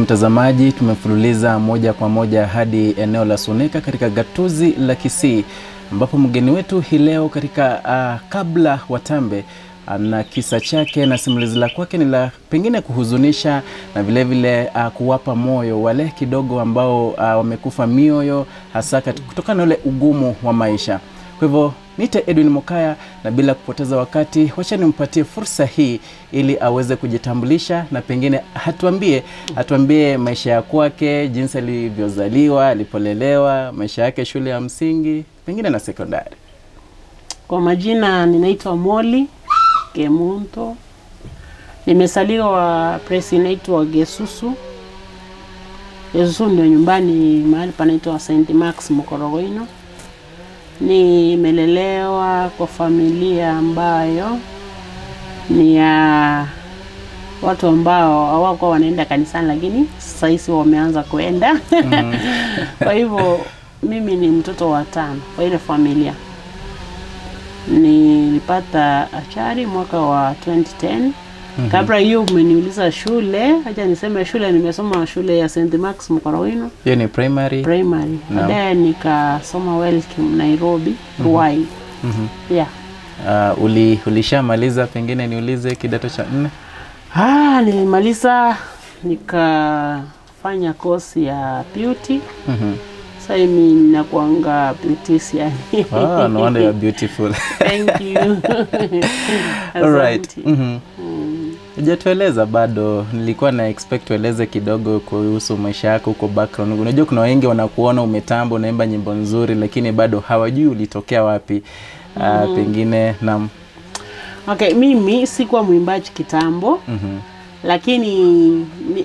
Mtazamaji, tumefululiza moja kwa moja hadi eneo la Suneka katika gatuzi la Kisii, ambapo mgeni wetu hii leo katika Kabla Watambe na kisa chake na simulizi la kwake ni la pengine kuhuzunisha na vile vile kuwapa moyo wale kidogo ambao wamekufa mioyo, hasa kutokana na ule ugumu wa maisha. Kwa hivyo niite Edwin Mokaya, na bila kupoteza wakati wacha nimpatie fursa hii ili aweze kujitambulisha na pengine atuambie maisha ya kwake, jinsi alivyozaliwa, alipolelewa, maisha yake shule ya msingi, pengine na sekondari. Kwa majina ninaitwa Molly Kemunto. Nimesaliwa place inaitwa Gesusu. Gesusu ndio nyumbani, mahali panaitwa St. Max Mkorogoino. Nimelelewa kwa familia ambayo ni ya watu ambao hawakuwa wanaenda kanisani, lakini sasa hivi wameanza kuenda. Kwa hivyo mimi ni mtoto wa 5 kwa ile familia. Nilipata achari mwaka wa 2010. Kabla hiyo umeniuliza shule, acha niseme shule nimesoma shule ya St. Max Mkorogoino. Hiyo ni primary. Primary. Baadaye nikasoma Welcome Nairobi, Ruai. Yeah. Ulishamaliza pengine niulize kidato cha 4? Nilimaliza nikafanya course ya beauty. Sasa mimi ninakuanga beautician. No wonder you are beautiful. Thank you. All right. Hujatueleza bado, nilikuwa na expect ueleze kidogo kuhusu maisha yako huko background. Unajua kuna wengi wanakuona umetamba, unaimba nyimbo nzuri, lakini bado hawajui ulitokea wapi. Pengine naam. Okay, mimi sikuwa mwimbaji kitambo. Lakini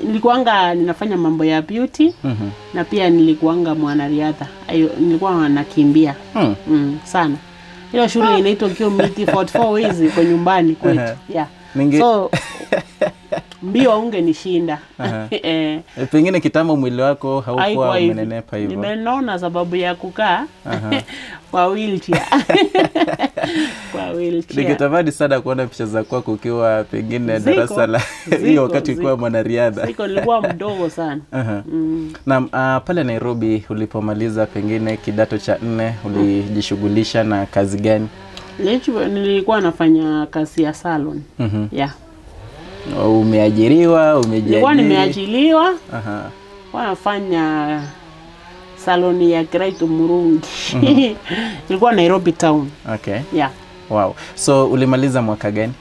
nilikuanga ninafanya mambo ya beauty. Na pia nilikuanga mwanariadha. Nilikuwa nakimbia. Sana. Ile shule inaitwa Kiomiti 44 ways iko nyumbani kwetu. Yeah. So mbio ungenishinda. Pengine kitambo mwili wako haukuwa umenenepa hivyo. Nimenona sababu ya kukaa kwa wheelchair. Kwa wheelchair. Ningetamani sana kuona picha za kwako ukiwa pengine darasa la hiyo wakati ulikuwa mwanariadha. Siko, nilikuwa mdogo sana. Na pale Nairobi ulipomaliza pengine kidato cha 4 ulijishughulisha na kazi gani? Nilikuwa nafanya kazi ya salon. Yeah. Umeajiriwa, umejiajiri? Nilikuwa nimeajiriwa. Nilikuwa nafanya saloni ya Great Murungi. Ilikuwa Nairobi town. Okay. Yeah. Wow. So ulimaliza mwaka gani?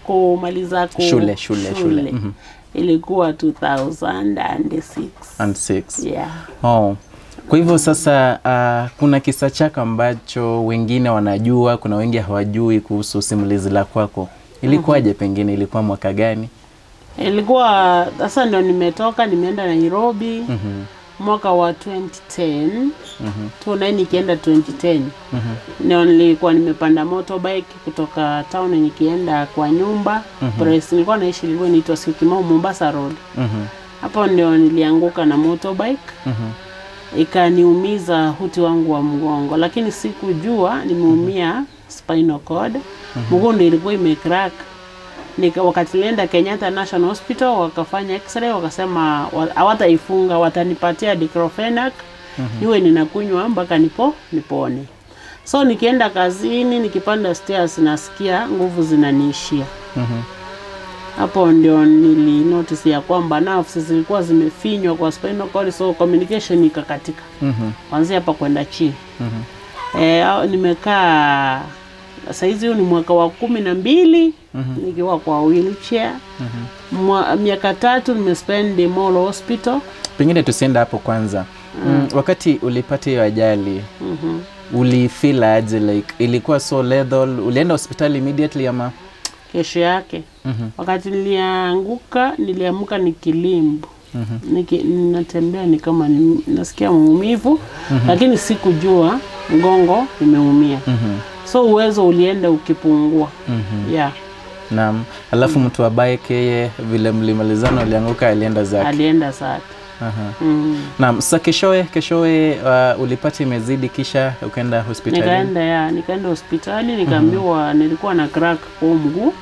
Kumaliza shule. Ilikuwa 2006. And 6. Yeah. Oh. Kwa hivyo sasa kuna kisa chako ambacho wengine wanajua, kuna wengi hawajui kuhusu simulizi la kwako. Ilikuwaje pengine, ilikuwa mwaka gani? Ilikuwa sasa ndio nimetoka, nimeenda Nairobi. Mwaka wa 2010. 2009 nikienda 2010. Ndio nilikuwa nimepanda motorbike kutoka town nikienda kwa nyumba. Place nilikuwa naishi ilikuwa inaitwa Syokimau, Mombasa Road. Hapo ndio nilianguka na motorbike. Ikaniumiza huti wangu wa mgongo, lakini sikujua nimeumia spinal cord. Mgongo ndio ilikuwa imecrack. Wakati nilienda Kenyatta National Hospital wakafanya x-ray, wakasema hawataifunga, watanipatia diclofenac niwe ninakunywa mpaka nipone. So nikienda kazini, nikipanda stairs nasikia nguvu zinaniishia. Hapo ndio nili notice ya kwamba nerves zilikuwa zimefinywa kwa spinal cord, so communication ikakatika. Kuanzia hapa kwenda chini. Nimekaa saizi ni mwaka wa 12 nikiwa kwa wheelchair. Miaka 3 nimespend Molo Hospital. Pengine tusiende hapo kwanza. Wakati ulipata hiyo ajali, ulifeel aje? Like ilikuwa so lethal? Ulienda hospitali immediately ama kesho yake? Wakati nilianguka, niliamka nikilimbu. Ninatembea ni kama nasikia maumivu, lakini sikujua mgongo nimeumia. So uwezo ulienda ukipungua. Yeah. Naam. Alafu mtu wa bike yeye vile mlimalizana ulianguka alienda zake. Alienda zake. Naam, sasa keshoe ulipata imezidi kisha ukaenda hospitali? Nikaenda hospitali, nikaambiwa nilikuwa na crack kwa mguu.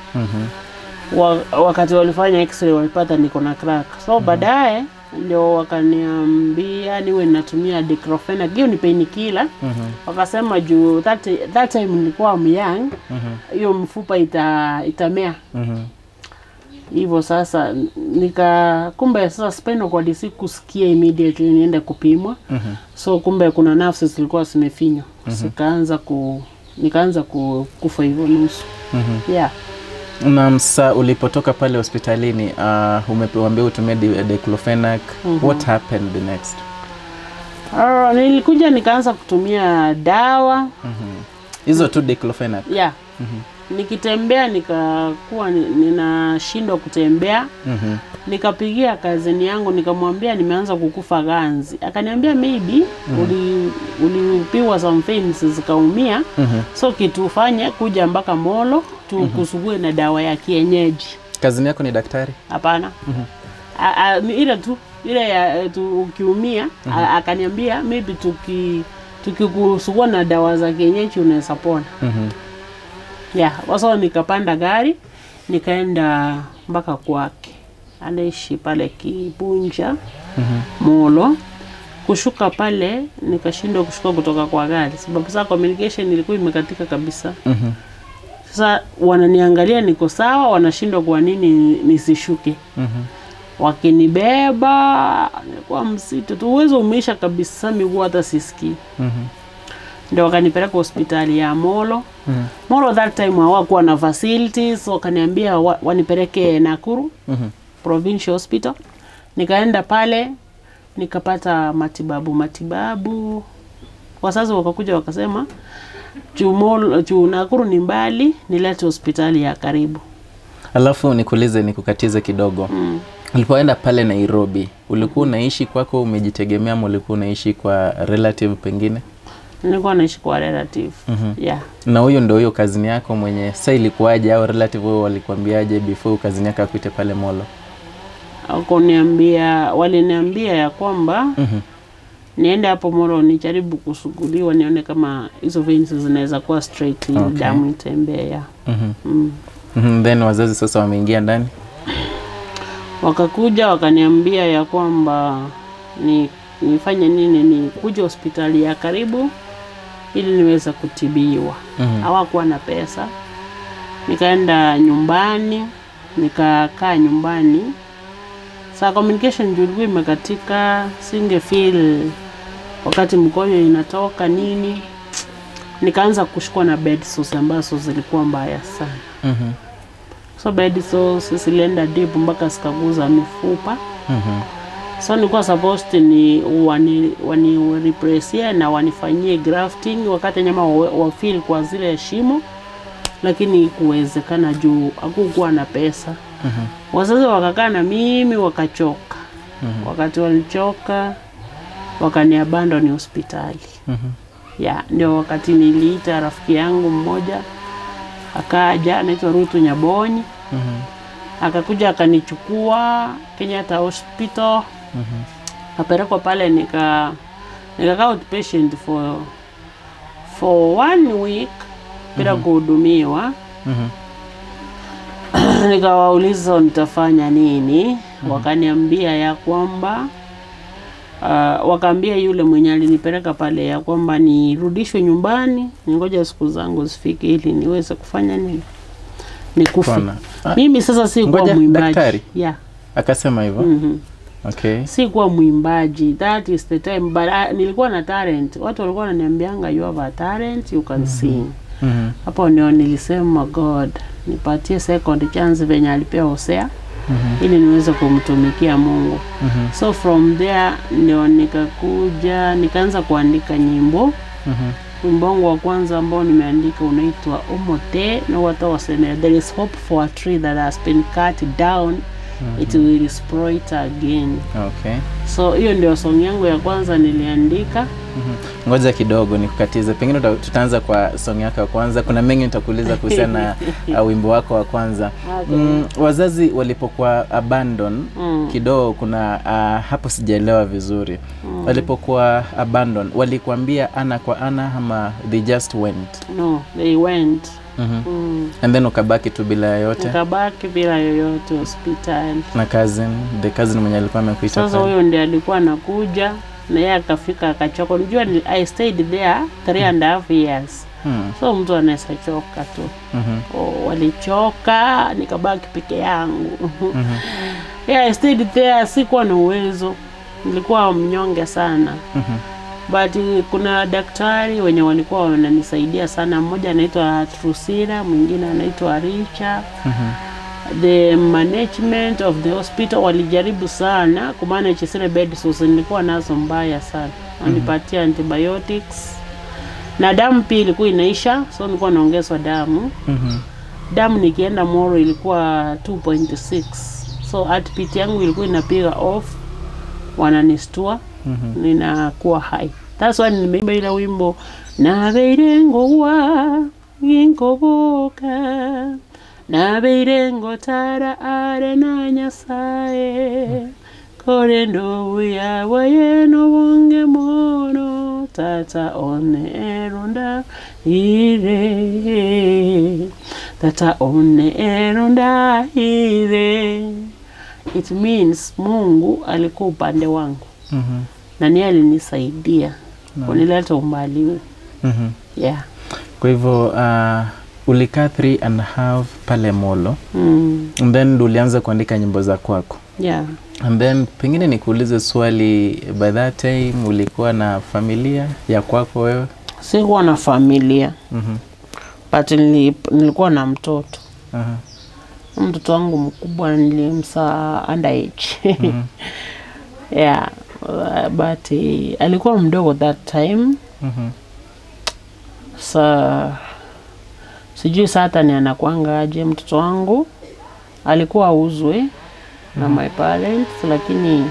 Wakati walifanya x-ray walipata niko na crack. So baadaye ndio wakaniambia niwe natumia diclofenac, hiyo ni painkiller. Wakasema juu that time nilikuwa young, hiyo mfupa itamea. Hivyo sasa kumbe sasa spinal cord sikusikia immediately niende kupimwa. So kumbe kuna nerves zilikuwa zimefinywa. Nikaanza kufa hivyo nusu. Yeah. Na sasa ulipotoka pale hospitalini, umeambiwa utumie diclofenac. What happened next? Nilikuja nikaanza kutumia dawa. Hizo tu diclofenac? Yeah. Nikitembea nikakuwa ninashindwa kutembea. Nikapigia kazini yangu nikamwambia nimeanza kukufa ganzi. Akaniambia maybe ulipigwa some veins zikaumia. So kitu ufanye kuja mpaka Molo tukusugue na dawa ya kienyeji. Kazini yako ni daktari? Hapana. Ile tu ile ya ukiumia. Akaniambia maybe tukikusugua na dawa za kienyeji unaweza pona. Yeah, sasa nikapanda gari nikaenda mpaka kwake. Anaishi pale Kibunja, Molo. Kushuka pale nikashindwa kushuka kutoka kwa gari sababu sasa communication ilikuwa imekatika kabisa. Sasa wananiangalia niko sawa, wanashindwa kwa nini nisishuke. Wakinibeba nilikuwa mzito tu, uwezo umeisha kabisa, miguu hata sisikii. Ndio wakanipeleka hospitali ya Molo. Molo that time hawakuwa na facilities, wakaniambia wanipeleke Nakuru Provincial Hospital. Nikaenda pale nikapata matibabu. Wazazi wakakuja wakasema juu Nakuru ni mbali, nilete hospitali ya karibu. Alafu nikuulize, nikukatize kidogo. Ulipoenda pale Nairobi, ulikuwa unaishi kwako umejitegemea ama ulikuwa unaishi kwa relative pengine? Nilikuwa naishi kwa relative. Yeah. Na huyo ndio huyo kazini yako mwenye sasa ilikuwaje, au relative wao walikwambiaje before kazini yako akuite pale Molo? Waliniambia ya kwamba niende hapo Molo nijaribu kusuguliwa nione kama hizo veins zinaweza kuwa straight, damu itembea. Then wazazi sasa wameingia ndani. Wakakuja wakaniambia ya kwamba nifanye nini, ni kuja hospitali ya karibu ili niweze kutibiwa. Hawakuwa na pesa. Nikaenda nyumbani, nikakaa nyumbani. Sa communication ilikuwa imekatika, singe feel wakati mkojo inatoka nini. Nikaanza kushikwa na bed sores ambazo zilikuwa mbaya sana. So bed sores zilienda deep mpaka zikaguza mifupa. So nilikuwa supposed ni wani replace na wanifanyie grafting wakati nyama wa feel kwa zile shimo, lakini kuwezekana juu hakukuwa na pesa. Wazazi wakakaa na mimi wakachoka. Wakati walichoka wakaniabandon hospitali. Yeah, ndio wakati niliita rafiki yangu mmoja akaja, anaitwa Rutu Nyabonyi. Akakuja akanichukua Kenyatta Hospital. Apelekwa pale nikakaa outpatient for 1 week bila kuhudumiwa. Nikawauliza nitafanya nini. Wakaniambia ya kwamba wakaambia yule mwenye alinipeleka pale ya kwamba nirudishwe nyumbani, ningoja siku zangu zifike ili niweze kufanya nini, nikufe. Mimi sasa si kuwa mwimbaji. Daktari? Yeah. Akasema hivyo? Okay. Si kuwa mwimbaji. That is the time, but nilikuwa na talent. Watu walikuwa wananiambianga you have a talent, you can sing. Hapo ndio nilisema God, nipatie second chance venye alipea Hosea. Ili niweze kumtumikia Mungu. So from there ndio nikakuja nikaanza kuandika nyimbo. Wimbo wangu wa kwanza ambao nimeandika unaitwa Omote na watu waseme there is hope for a tree that has been cut down. It will sprout again. Okay. So hiyo ndio song yangu ya kwanza niliandika. Ngoja kidogo nikukatize. Pengine tutaanza kwa song yako ya kwanza. Kuna mengi nitakuuliza kuhusiana na wimbo wako wa kwanza. Okay. Wazazi walipokuwa abandon kidogo kuna hapo sijaelewa vizuri. Walipokuwa abandon walikuambia ana kwa ana ama they just went? No, they went. And then ukabaki tu bila yoyote? Nikabaki bila yoyote hospitali. Na cousin, the cousin mwenye alikuwa amekuita Sasa pale. huyo ndiye alikuwa anakuja na yeye akafika akachoka. Unajua I stayed there 3.5 years. So mtu anaweza choka tu. Oh, walichoka nikabaki peke yangu. Yeah, I stayed there, sikuwa na uwezo. Nilikuwa mnyonge sana. But kuna daktari wenye walikuwa wananisaidia sana. Mmoja anaitwa Trusila, mwingine anaitwa Richa. The management of the hospital walijaribu sana kumanage zile bed sores nilikuwa nazo mbaya sana. Wanipatia antibiotics na damu pia ilikuwa inaisha, so nilikuwa naongezwa damu. Damu nikienda Moro ilikuwa 2.6, so heartbeat yangu ilikuwa inapiga off, wananistua, ninakuwa high. That's why nimeimba ile wimbo nabeire ngowa nginkoboka nabeire ngotara are na Nyasaye kore ndobuya bwaye nobonge mono tata one erunda ire tata one erunda ire. It means Mungu alikuwa upande wangu. Na niye alinisaidia kunileta umbali huu. Yeah. Kwa hivyo ulikaa 3.5 pale Molo. And then ulianza kuandika nyimbo za kwako. Yeah. And then pengine nikuulize swali, by that time ulikuwa na familia ya kwako wewe? Sikuwa na familia. But nilikuwa na mtoto. Mtoto wangu mkubwa nilimzaa underage. Yeah, but alikuwa mdogo that time. Sa sijui Satani anakuanga aje. Mtoto wangu alikuwa auzwe na my parents, lakini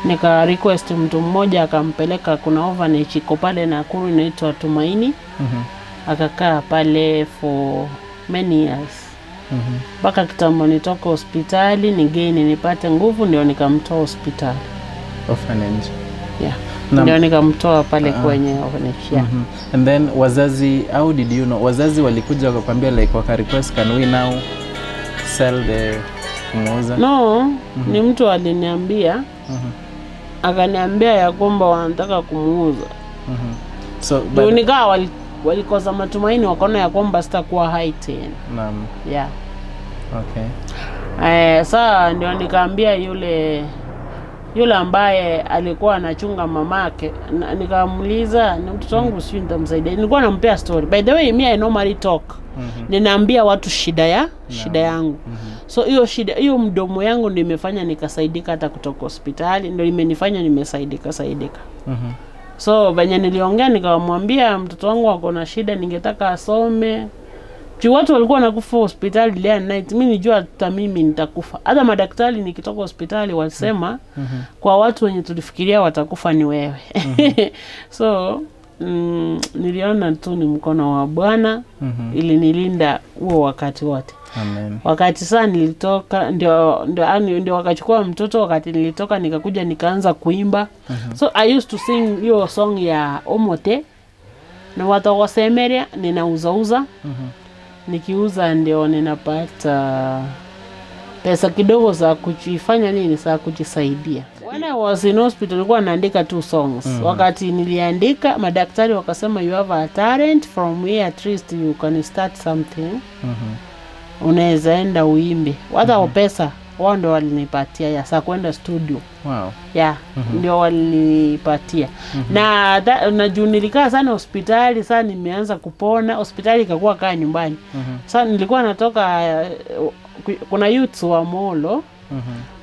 nika request mtu mmoja akampeleka, kuna orphanage iko pale Nakuru inaitwa Tumaini. Akakaa pale for many years. Mpaka kitambo nitoka hospitali nigeni nipate nguvu, ndio nikamtoa hospitali. Orphanage. Yeah. Ndio nikamtoa pale kwenye orphanage. Yeah. And then wazazi, how did you know? Wazazi walikuja wakakwambia like waka request can we now sell the kumuuza? No, ni mtu aliniambia. Akaniambia ya kwamba wanataka kumuuza. So but nikawa walikosa matumaini, wakaona ya kwamba sitakuwa hai tena. Naam. Yeah. Okay. Saa ndio nikaambia yule ambaye alikuwa anachunga mamake, nikamuuliza ni mtoto wangu sijui nitamsaidia. Nilikuwa nampea story. By the way, me I normally talk. Ninaambia watu shida yangu. So hiyo shida, hiyo mdomo yangu ndio imefanya nikasaidika hata kutoka hospitali, ndio imenifanya nimesaidika saidika. So venye niliongea nikamwambia mtoto wangu ako na shida, ningetaka asome. Juu watu walikuwa wanakufa hospitali day and night. Mimi nijua hata mimi nitakufa. Hata madaktari nikitoka hospitali walisema kwa watu wenye tulifikiria watakufa ni wewe. So niliona tu ni mkono wa Bwana ilinilinda huo wakati wote. Amen. Wakati saa nilitoka ndio wakachukua mtoto. Wakati nilitoka nikakuja nikaanza kuimba. So I used to sing hiyo song ya Omote na watu wasemeria ninauzauza. Nikiuza ndio ninapata pesa kidogo za kujifanya nini, za kujisaidia. When I was in hospital nilikuwa naandika 2 songs. Wakati niliandika madaktari wakasema you have a talent, from here at least you can start something. Unaweza enda uimbe. Hata pesa wao ndio walinipatia ya saa kwenda studio. Wow. Yeah, ndio walinipatia. Na juu nilikaa sana hospitali, sasa nimeanza kupona, hospitali ikakuwa kaa nyumbani. Sasa nilikuwa natoka, kuna youths wa Molo.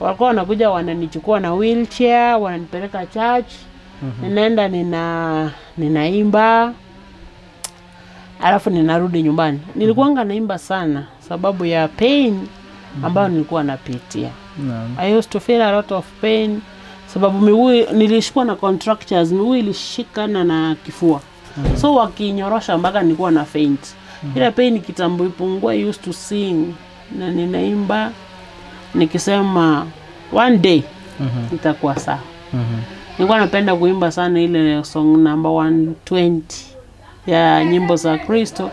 Walikuwa wanakuja wananichukua na wheelchair, wananipeleka church. Ninaenda ninaimba. Alafu ninarudi nyumbani. Nilikuwa naimba sana sababu ya pain ambayo nilikuwa napitia. I used to feel a lot of pain sababu miguu nilishikwa na contractures, miguu ilishikana na kifua. So wakinyorosha mpaka nilikuwa na faint. Ile pain kitambo ipungua, I used to sing na ninaimba nikisema one day itakuwa sawa. Nilikuwa napenda kuimba sana ile song number 120. ya nyimbo za Kristo.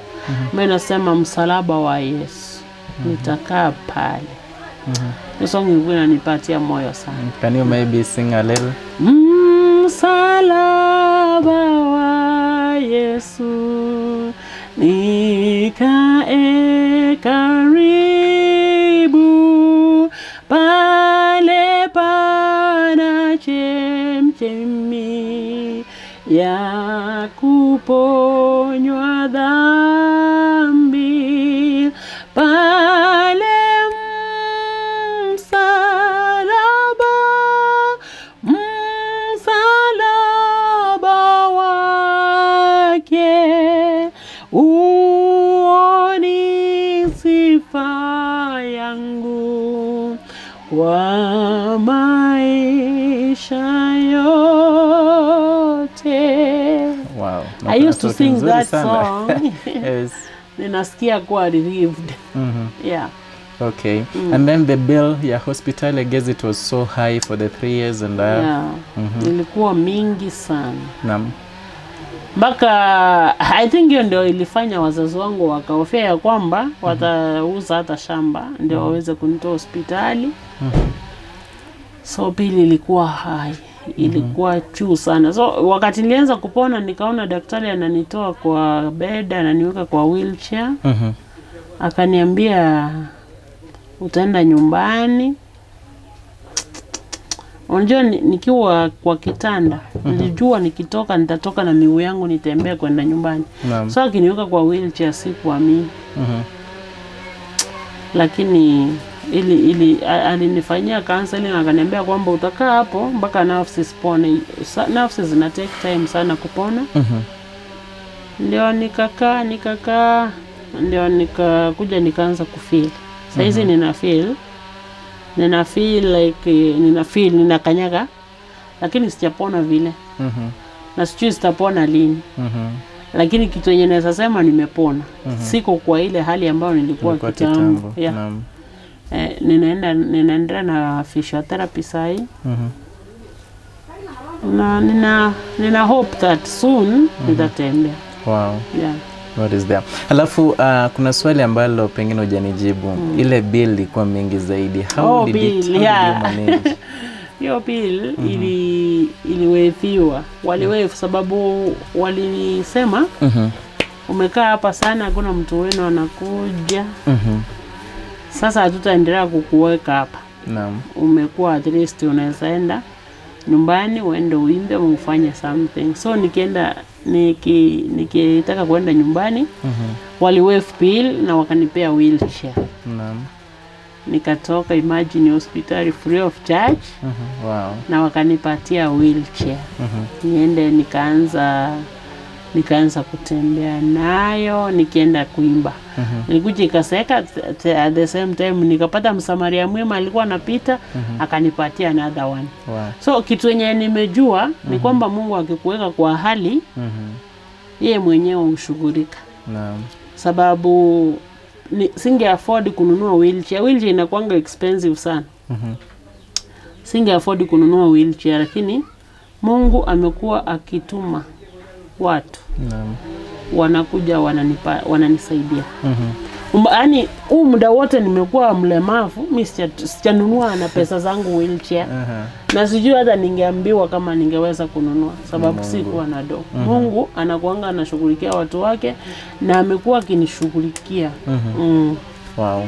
Mimi nasema msalaba wa Yesu. Nitakaa pale. Hiyo song ilikuwa inanipatia moyo sana. Can you maybe sing a little? Msalaba wa Yesu nikae karibu, pale pana chemchemi ya kuponywa dhambi, pale msalaba, msalaba wake uoni sifa yangu kwa maisha yote. Wow. I used to sing that song. Yes. Ninasikia kuwa relieved. Yeah. Okay. And then the bill ya hospital, I guess it was so high for the 3 years and Yeah. Ilikuwa mingi sana. Naam. Mpaka I think hiyo ndio ilifanya wazazi wangu wakahofia ya kwamba watauza hata shamba ndio waweze kunitoa hospitali. So bill ilikuwa high, ilikuwa juu sana. So wakati nilianza kupona nikaona daktari ananitoa kwa bed, ananiweka kwa wheelchair. Akaniambia utaenda nyumbani. Unajua nikiwa kwa kitanda, nilijua nikitoka nitatoka na miguu yangu nitembee kwenda nyumbani. So akiniweka kwa wheelchair sikuamini. Lakini ili alinifanyia counseling, akaniambia kwamba utakaa hapo mpaka nerves zipone. Nerves zina take time sana kupona. Ndio nikakaa, ndio nikakuja nikaanza kufeel. Sasa hizi nina feel like nina feel ninakanyaga, lakini sijapona vile. Na sijui sitapona lini. Lakini kitu yenye naweza sema nimepona. Siko kwa ile hali ambayo nilikuwa kitambo. Yeah. Ninaendelea na physiotherapy sai. Na nina hope that soon nitatembea. Wow. Yeah. What is there? Alafu kuna swali ambalo pengine hujanijibu. Ile bill ilikuwa mingi zaidi. How did you manage? Hiyo bill iliwefiwa. Waliwefu sababu walisema umekaa hapa sana, hakuna mtu wenu anakuja. Sasa hatutaendelea kukuweka hapa. Naam. Umekuwa at least unaweza enda nyumbani uende uimbe ufanye something. So nikienda nikitaka kwenda nyumbani, waliwaive bill na wakanipea wheelchair. Naam. Nikatoka imagine hospitali free of charge. Wow. Na wakanipatia wheelchair. Niende nikaanza kutembea nayo nikienda kuimba. Nilikuja ikaseka at the same time nikapata msamaria mwema alikuwa anapita, akanipatia another one. Wow. So kitu yenye nimejua ni kwamba Mungu akikuweka kwa hali, yeye mwenyewe hushughulika. Naam. Sababu singe afford kununua wheelchair. Wheelchair inakuanga expensive sana. Singe afford kununua wheelchair, lakini Mungu amekuwa akituma watu. Naam. Wanakuja wananisaidia. Yaani huu muda wote nimekuwa mlemavu, mimi sijanunua na pesa zangu wheelchair. Na sijui hata ningeambiwa kama ningeweza kununua sababu sikuwa na do. Mungu anakuanga anashughulikia watu wake na amekuwa akinishughulikia. Wow.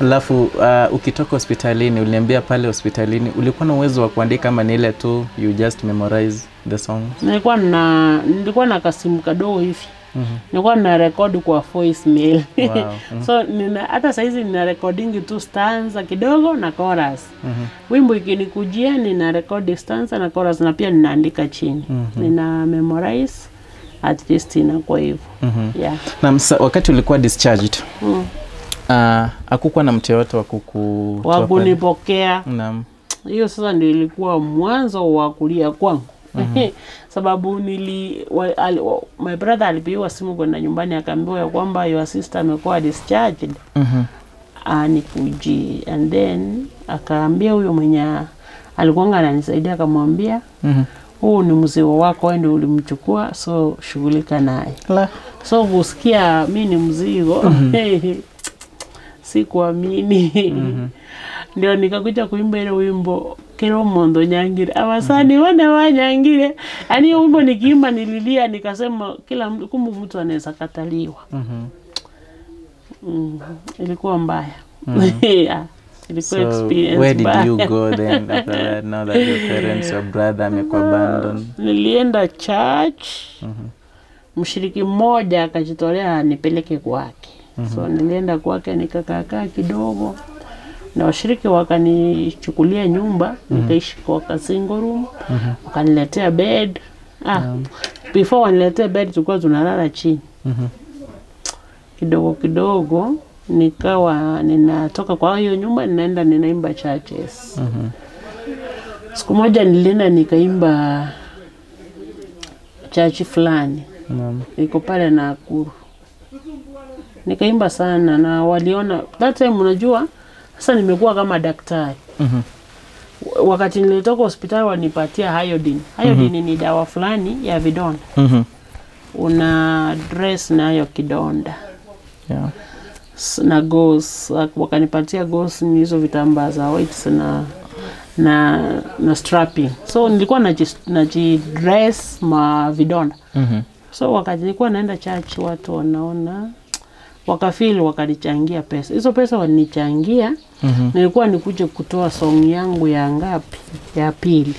Alafu ukitoka hospitalini, uliniambia pale hospitalini ulikuwa na uwezo wa kuandika ama ni ile tu you just memorize the song? Nilikuwa na kasimu kadogo hivi. Nilikuwa na record kwa voice mail. Wow. So hata saizi nina recording tu stanza kidogo na chorus. Wimbo ikinikujia nina record stanza na chorus na pia ninaandika chini. Nina memorize at least inakuwa hivyo. Yeah. Na wakati ulikuwa discharged, hakukuwa na mtu yeyote wa kunipokea? Naam. Hiyo sasa ndio ilikuwa mwanzo wa kulia kwangu. Sababu my brother alipigiwa simu kwenda nyumbani akaambiwa ya kwamba your sister amekuwa discharged. Anikuji. And then akaambia huyo mwenye alikuwa ananisaidia akamwambia Huu ni mzigo wako, wewe ndio ulimchukua, so shughulika naye. So kusikia mi ni mzigo sikuamini. Ndio nikakuja kuimba ile wimbo kero mondo nyangire abasani wana wanyangire. Yaani hiyo wimbo nikiimba nililia, nikasema kila kumbe mtu anaweza kataliwa. Ilikuwa mbaya. Yeah. Ilikuwa experience where did mbaya. You go then after that, now that your parents, your brother amekuabandon? Nilienda church. Mshiriki mmoja akajitolea nipeleke kwake. So nilienda kwake nikakaa kidogo. Na washiriki wakanichukulia nyumba, nikaishi kwa single room. Wakaniletea bed. Before waniletea bed tulikuwa tunalala chini. Kidogo kidogo nikawa ninatoka kwa hiyo nyumba ninaenda ninaimba churches. Siku moja nilienda nikaimba church fulani. Iko pale Nakuru. Nikaimba sana na waliona that time, unajua sasa nimekuwa kama daktari. Wakati nilitoka hospitali wanipatia iodine. Iodine ni dawa fulani ya vidonda. Una dress nayo kidonda. Na gauze, wakanipatia gauze, ni hizo vitambaa za white na strapping. So nilikuwa naji dress ma vidonda. So wakati nilikuwa naenda church watu wanaona, wakafeel, wakanichangia pesa. Hizo pesa walinichangia, nilikuwa nikuje kutoa song yangu ya ngapi? Ya pili.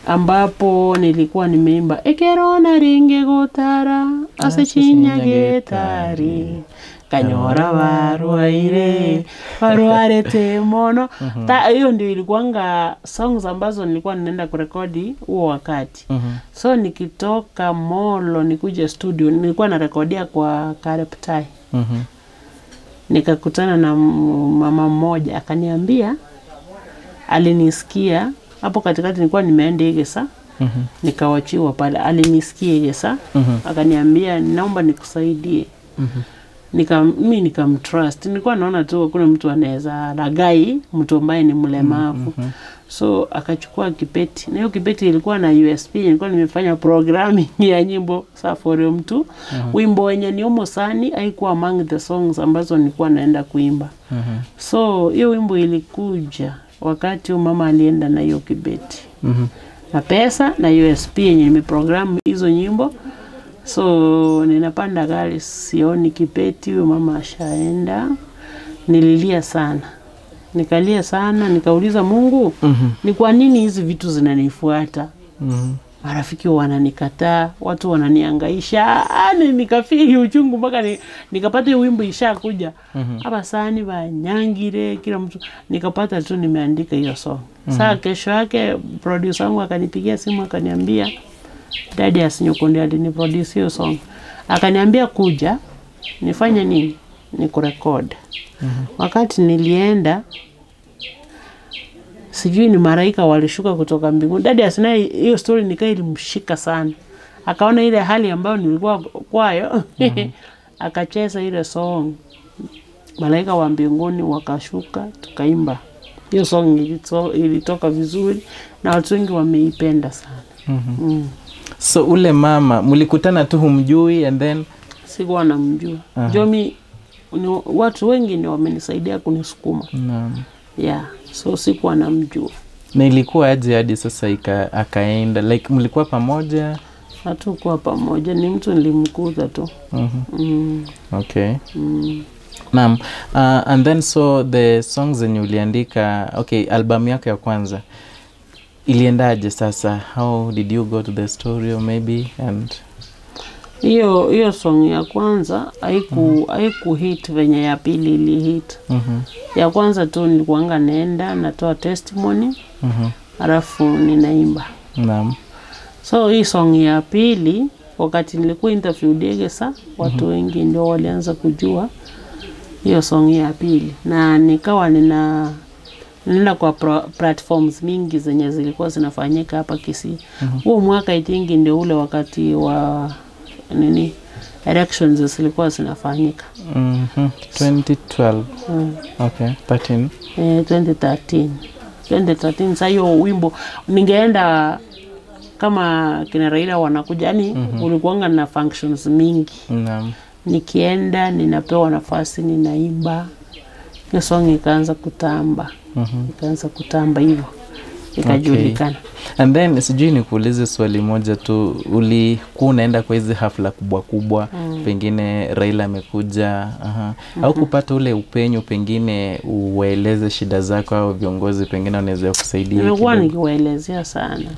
Ambapo nilikuwa nimeimba ekerona ringe gotara ase chinyagetari kanyora barwaire barwarete mono. Hiyo ndio ilikuwanga songs ambazo nilikuwa ninaenda kurekodi huo wakati. So nikitoka Molo nikuje studio nilikuwa narekodia kwa Kareptai. Nikakutana na mama mmoja akaniambia, alinisikia hapo katikati nilikuwa nimeenda Igesa. Nikawachiwa pale, alinisikia Igesa. Akaniambia naomba nikusaidie. Mimi nikamtrust. Nilikuwa naona tu hakuna mtu anaweza lagai mtu ambaye ni mlemavu. So akachukua kipeti. Na hiyo kipeti ilikuwa na USB, nilikuwa nimefanya programming ya nyimbo safari mtu. Wimbo wenye ni Omosani haikuwa among the songs ambazo nilikuwa naenda kuimba. So hiyo wimbo ilikuja wakati mama alienda na hiyo kibeti. Na pesa na USB yenye nimeprogram hizo nyimbo. So ninapanda gari sioni kipeti, huyo mama ashaenda. Nililia sana. Nikalia sana, nikauliza Mungu, ni kwa nini hizi vitu zinanifuata? Marafiki wananikataa, watu wananihangaisha. Nikafili uchungu mpaka nikapata hiyo wimbo ishakuja. Abasani banyangire kila mtu, nikapata tu nimeandika hiyo song. Saa kesho yake producer wangu akanipigia simu akaniambia, Daddy Asinyokonde aliniproduce hiyo song. Akaniambia kuja nifanye nini? Nikurecord. Wakati nilienda sijui ni malaika walishuka kutoka mbinguni. Daddy Asina hiyo story nikaa ilimshika sana. Akaona ile hali ambayo nilikuwa kwayo. Akacheza ile song. Malaika wa mbinguni wakashuka tukaimba. Hiyo song ilitoka vizuri na watu wengi wameipenda sana. So ule mama mlikutana tu humjui and then sikuwa namjua. Jomi watu wengi ndio wamenisaidia kunisukuma. Yeah, so sikuwa namjua. Na ilikuwa aje hadi sasa akaenda? Like mlikuwa pamoja? Hatukuwa pamoja, ni mtu nilimkuta tu. Okay. Naam. And then so the songs zenye uliandika, okay, album yako ya kwanza iliendaje sasa? How did you go to the studio maybe? And hiyo song ya kwanza haiku hit venye ya pili ili hit. Ya kwanza tu nilikuanga naenda natoa testimony, alafu ninaimba. Naam. So hii song ya pili wakati nilikuwa interview Degesa, watu wengi ndio walianza kujua hiyo song ya pili, na nikawa ninaenda kwa platforms mingi zenye zilikuwa zinafanyika hapa Kisii. Huo mwaka I think ndio ule wakati wa nini elections zilikuwa zinafanyika. 2012. Okay, 13. 2013. 2013 sasa hiyo wimbo ningeenda kama kina Raila wanakuja, yani kulikuwanga na functions mingi. Nikienda ninapewa nafasi, ninaimba. Hiyo song ikaanza kutamba. Ikaanza kutamba hivyo, ikajulikana. And then sijui nikuulize swali moja tu, ulikuwa unaenda kwa hizi hafla kubwa kubwa, pengine Raila amekuja, au kupata ule upenyo pengine uwaeleze shida zako au viongozi pengine wanaweza kusaidia? Nimekuwa nikiwaelezea sana.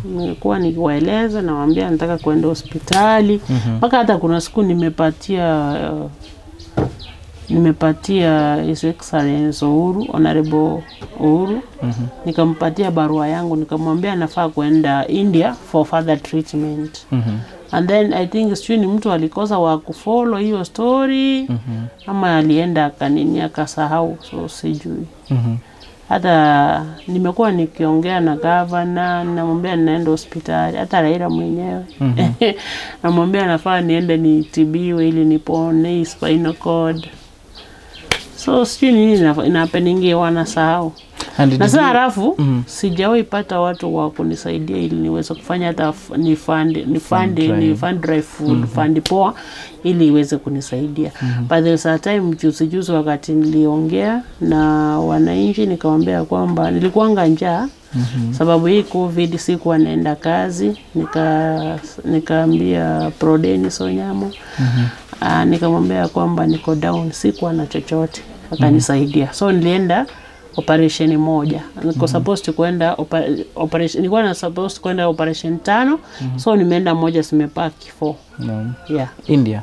Nimekuwa nikiwaeleza, nawaambia nataka kwenda hospitali. Mpaka hata kuna siku nimepatia His Excellency Uhuru, Honorable Uhuru. Nikampatia barua yangu, nikamwambia nafaa kwenda India for further treatment. And then I think sijui ni mtu alikosa wa kufollow hiyo story, ama alienda akanini akasahau, so sijui. Hata nimekuwa nikiongea na gavana, namwambia ninaenda hospitali, hata Raila mwenyewe namwambia nafaa niende nitibiwe ili nipone hii spinal cord. So sijui nini inahappeningi, wanasahau. And Na did sasa halafu sijawahi pata watu wa kunisaidia ili niweze kufanya hata ni fund ni fund drive. ni fund drive food fund poa ili iweze kunisaidia. But there's a time juzi juzi wakati niliongea na wananchi, nikamwambia kwamba nilikuwanga njaa sababu hii COVID, sikuwa naenda kazi, nikaambia Prodeni Sonyamo, nikamwambia kwamba niko down, sikuwa na chochote, akanisaidia. So nilienda operation moja, niko supposed kwenda operation, nilikuwa na supposed kwenda operation 5, so nimeenda moja, zimebaki 4. Yeah. India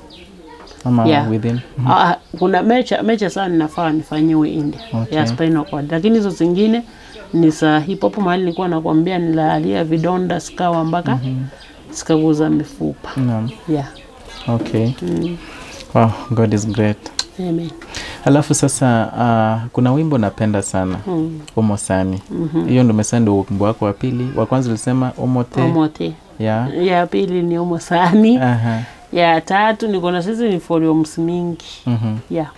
ama Yeah. within? Ah, kuna major sana ninafaa nifanyiwe India ya spinal cord, lakini hizo zingine ni za hip hop, mahali nilikuwa nakwambia nilalia vidonda sikawa mpaka sikaguza mifupa. Yeah. Okay. Wow, God is great. Amen. Alafu sasa kuna wimbo napenda sana, Omosani. Hiyo ndio umesema ndio wimbo wako wa pili. Wa kwanza ulisema Omote. Omote. Yeah. Ya pili ni Omosani. Ya tatu niko na sisi ni volumes mingi. Yeah.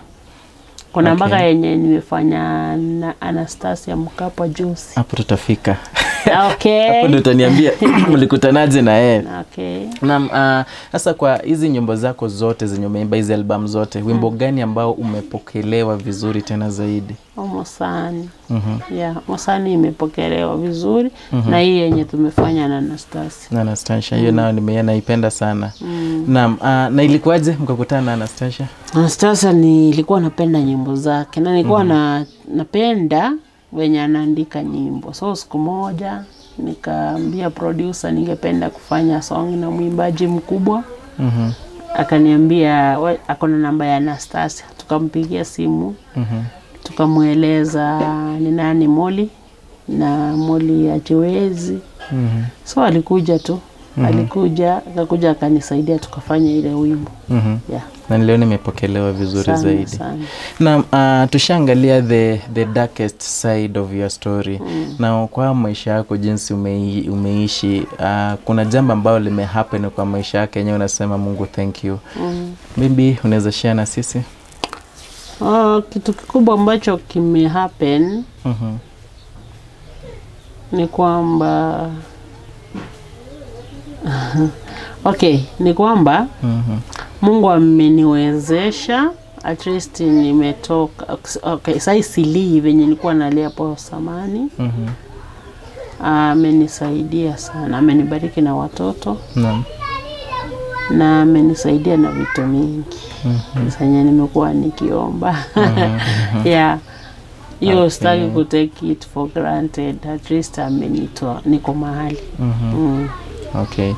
Kuna mpaka yenye nimefanya na Anastasia Mkapa juzi. Hapo tutafika. Hapo ndio utaniambia mlikutanaje na yeye. Naam, sasa kwa hizi nyimbo zako zote zenye umeimba, hizi album zote, wimbo gani ambao umepokelewa vizuri tena zaidi? Omosani. Yeah, Omosani imepokelewa vizuri, na hii yenye tumefanya na Anastasia. Na Anastasia, hiyo nayo naipenda sana. Naam, na ilikuwaje mkakutana na Anastasia? Anastasia nilikuwa napenda nyimbo zake, na nilikuwa napenda wenye anaandika nyimbo. So siku moja nikaambia producer ningependa kufanya song na mwimbaji mkubwa. Akaniambia akona namba ya Anastasia. Tukampigia simu. Tukamweleza ni nani Molly na Molly hajiwezi. So alikuja tu. Alikuja, akakuja akanisaidia tukafanya ile wimbo. Yeah. Na leo nimepokelewa vizuri sana, zaidi. Sana. Na tushaangalia the darkest side of your story. Na kwa maisha yako jinsi umeishi, kuna jambo ambalo limehappen kwa maisha yako yenyewe unasema Mungu thank you. Maybe unaweza share na sisi? Kitu kikubwa ambacho kimehappen ni kwamba ni kwamba Mungu ameniwezesha, at least nimetoka. Okay, sasa silii venye nilikuwa nalia hapo zamani. Amenisaidia sana, amenibariki na watoto. Na amenisaidia na vitu mingi. Sasa nimekuwa nikiomba. Yeah. Hiyo sitaki ku take it for granted. At least amenitoa, niko mahali. Okay.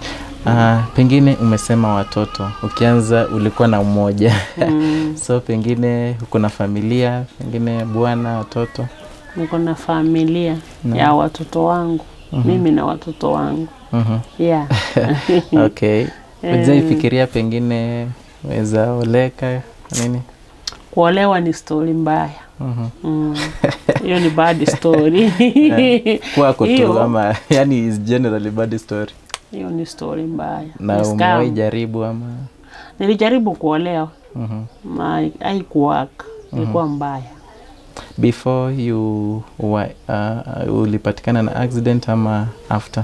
Pengine umesema watoto, ukianza ulikuwa na mmoja. So pengine uko na familia, pengine bwana, watoto. Niko na familia ya watoto wangu. Mimi na watoto wangu. Yeah. Okay. Hujaifikiria pengine weza oleka nini? Kuolewa ni story mbaya. Hiyo ni bad story. Kwako tu ama yani is generally bad story. Hiyo ni story mbaya. Na umewahi jaribu ama? Nilijaribu kuolewa. Haikuwork. Ilikuwa mbaya. Before you were, ulipatikana na accident ama after?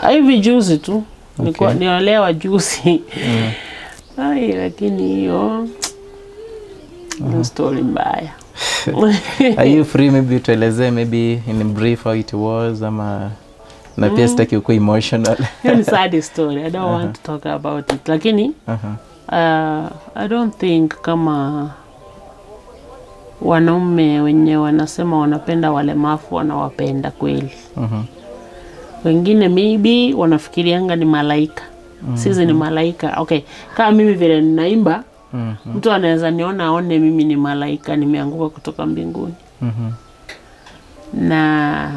Hivi juzi tu. Okay. Niliolewa juzi. Ai, lakini hiyo ni story mbaya. Are you free maybe tuelezee maybe in brief how it was, ama na pia sitaki ukuwe emotional. Hiyo ni sad story. I don't want to talk about it. Lakini I don't think kama wanaume wenye wanasema wanapenda walemavu wanawapenda kweli. Wengine maybe wanafikirianga ni malaika. Sisi ni malaika. Okay, kama mimi vile ninaimba, mtu anaweza niona aone mimi ni malaika, nimeanguka kutoka mbinguni. Na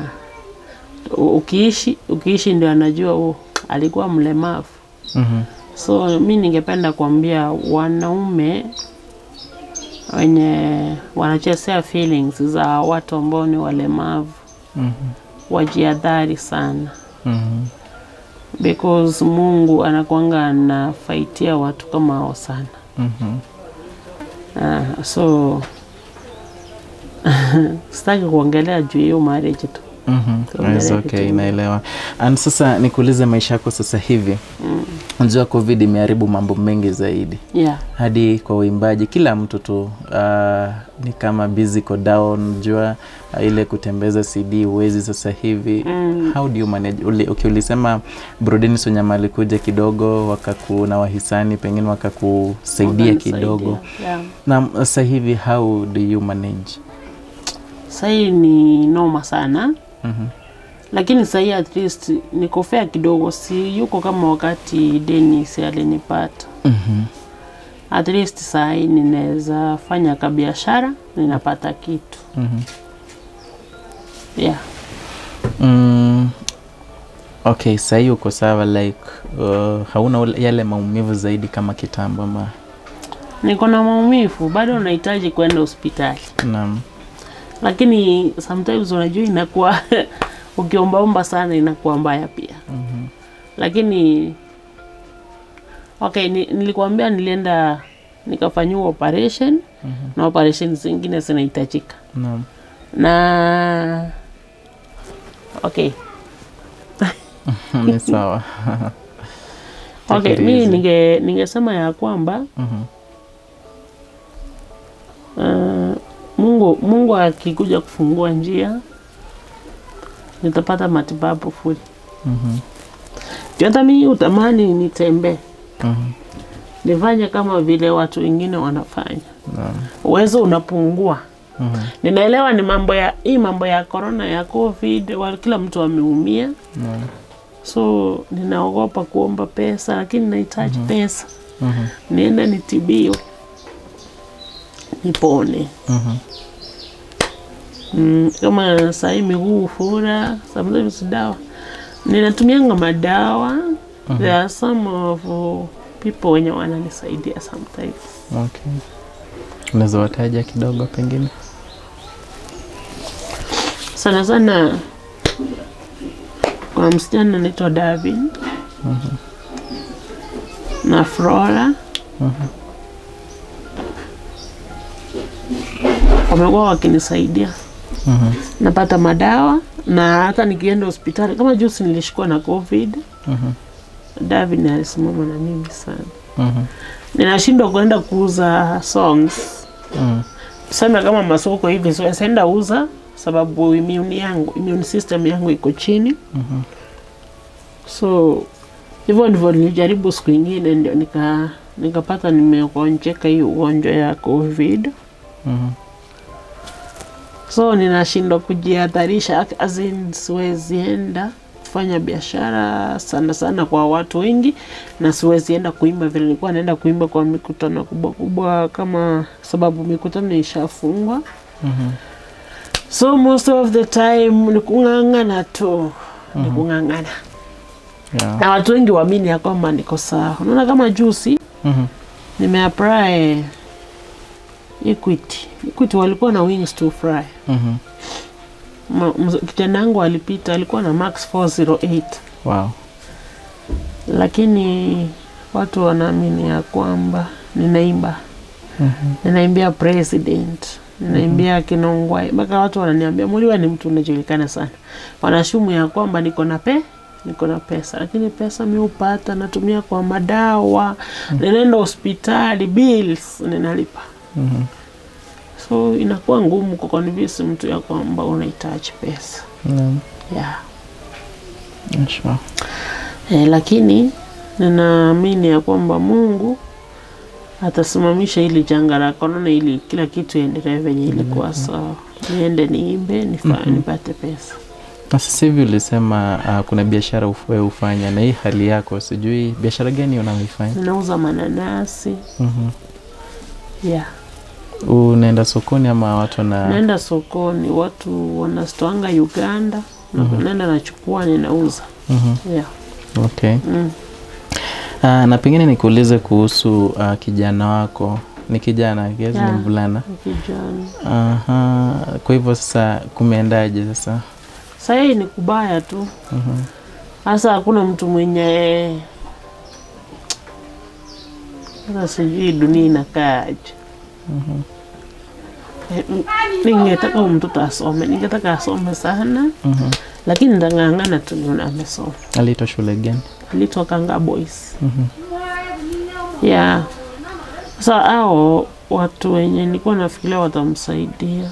ukiishi ndio anajua alikuwa mlemavu. So mimi ningependa kuambia wanaume wenye wanachezea feelings za watu ambao ni walemavu, wajihadhari sana. Because Mungu anakuanga anafaitia watu kama hao sana. So sitaki kuongelea juu hiyo marriage tu. It's okay, naelewa. And sasa nikuulize maisha yako sasa hivi. Unajua COVID imeharibu mambo mengi zaidi. Hadi kwa uimbaji kila mtu tu ni kama busy go down, unajua ile kutembeza CD huwezi sasa hivi. How do you manage? Okay, ulisema Bro Dennis Wanyama alikuja kidogo, na wahisani pengine wakakusaidia kidogo. Na sasa hivi how do you manage? Sasa ni noma sana. Lakini sasa at least niko fair kidogo, si yuko kama wakati Dennis alinipata. At least sasa ninaweza fanya kabiashara, ninapata kitu. Yeah. Okay, sasa uko sawa, like hauna yale maumivu zaidi kama kitambo ama? Niko na maumivu, bado nahitaji kwenda hospitali. Naam. Lakini sometimes unajua inakuwa ukiombaomba sana inakuwa mbaya pia. Lakini okay, nilikuambia nilienda nikafanyiwa operation. Na operation zingine zinahitajika. Naam. Na okay. Ni sawa. Okay, mimi ningesema ya kwamba Mungu akikuja kufungua njia nitapata matibabu fully. Hata mimi utamani nitembee. Nifanye kama vile watu wengine wanafanya. Uwezo unapungua. Ninaelewa ni mambo ya corona, ya COVID, kila mtu ameumia. So ninaogopa kuomba pesa, lakini nahitaji pesa. Niende nitibiwe, nipone. Kama sasa miguu fura, sometimes dawa. Ninatumianga madawa. There are some of people wenye wananisaidia sometimes. Okay. Unaweza wataja kidogo pengine? Sana sana kwa msichana anaitwa Davin. Na Flora. Wamekuwa wakinisaidia. Napata madawa, na hata nikienda hospitali kama juzi nilishikwa na COVID. Davin alisimama na mimi sana. Ninashindwa kwenda kuuza songs. Tuseme kama masoko hivi, so sienda uza sababu immune system yangu iko chini. So hivyo ndivyo nilijaribu siku nyingine ndio nikapata nimegonjeka hiyo ugonjwa ya COVID. So ninashindwa kujihatarisha, as in siwezi enda kufanya biashara sana sana kwa watu wengi, na siwezi enda kuimba vile nilikuwa naenda kuimba kwa mikutano kubwa kubwa, kama sababu mikutano ishafungwa. So most of the time ni kung'ang'ana tu. Ni kung'ang'ana. Na watu wengi waamini ya kwamba niko sawa. Unaona kama juzi nimeapply Equity. Equity walikuwa na wings to fry. Kijana wangu alipita, alikuwa na max 408. Wow. Lakini watu wanaamini ya kwamba ninaimba. Ninaimbia president, ninaimbia Kinongwai. Mpaka watu wananiambia Muliwa ni mtu unajulikana sana. Wanashumu ya kwamba niko na Niko na pesa, lakini pesa mi hupata natumia kwa madawa, ninaenda hospitali, bills ninalipa. So inakuwa ngumu kuconvince mtu ya kwamba unahitaji pesa. Yeah. Sure. Lakini ninaamini ya kwamba Mungu atasimamisha hili janga la corona ili kila kitu iendelee venye ilikuwa sawa. Niende niimbe, nipate pesa. Na sasa hivi ulisema kuna biashara wewe hufanya, na hii hali yako sijui biashara gani unayoifanya? Ninauza mananasi. Yeah. Unaenda sokoni ama watu na Naenda sokoni, watu wanastwanga Uganda. Naenda nachukua ninauza. Yeah. Okay. Na pengine nikuulize kuhusu kijana wako. Ni kijana, kiasi ni mvulana. Kijana. Kwa hivyo sasa kumeendaje sasa? Sasa hii ni kubaya tu. Sasa hakuna mtu mwenye, sasa sijui dunia inakaaje. Ningetaka mtoto asome, ningetaka asome sana. Lakini ndang'ang'ana tu nione amesoma. Aliitwa shule gani? Aliitwa Kanga Boys. Yeah. Sasa hao watu wenye nilikuwa nafikiria watamsaidia,